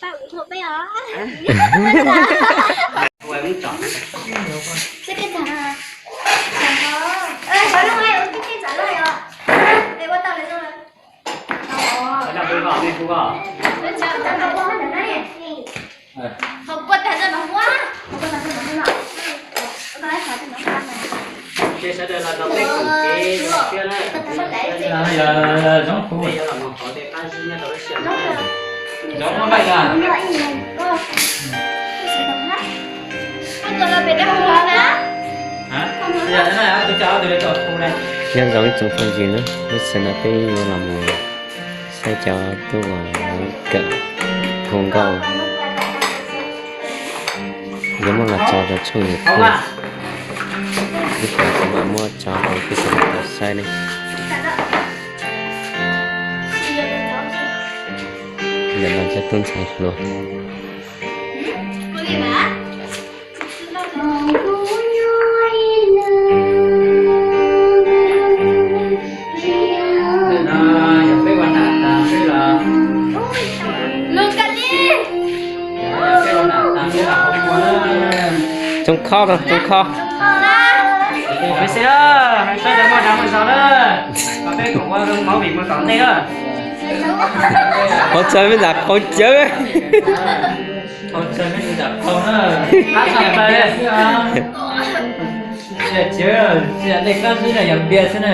Pab ua peb os. Ua ib tsom. Xib ke tsom. Ê, xav loj, ua xib ke tsom loj os. Ê, ua tau lawm no. Ua tau lawm no. Ua tau lawm no. Ua tau lawm no. Ces sawv daws los nrog peb koom kev zoo siab na. Yog, yog, yog, zoo, peb yuav los mus qhov tej qab zib nyob rau lub sij hawm no. Zoo muaj laij na. Nyob zoo ib tsoom phooj ywg na, lub sij hawm no peb yuav los mus saib cov tub uas kawm hu nkauj yuav muab los tso rau tshooj YouTube. Ib pliag kuv mam muab tso rau peb sawv daws tau saib ne. Ntawm no cov tub ntxhais hluas. Tsoom kho, tsoom kho. Peb xwb, sawv daws muaj dag muaj zog na. Peb koom ua movie mus tom ntej na. Qhov txawv me ntawm qhov cawv. Qhov txawv me ntawm qhov na. Qab txawv li. Tsis yog nej kab zib na, yog npias xwb na.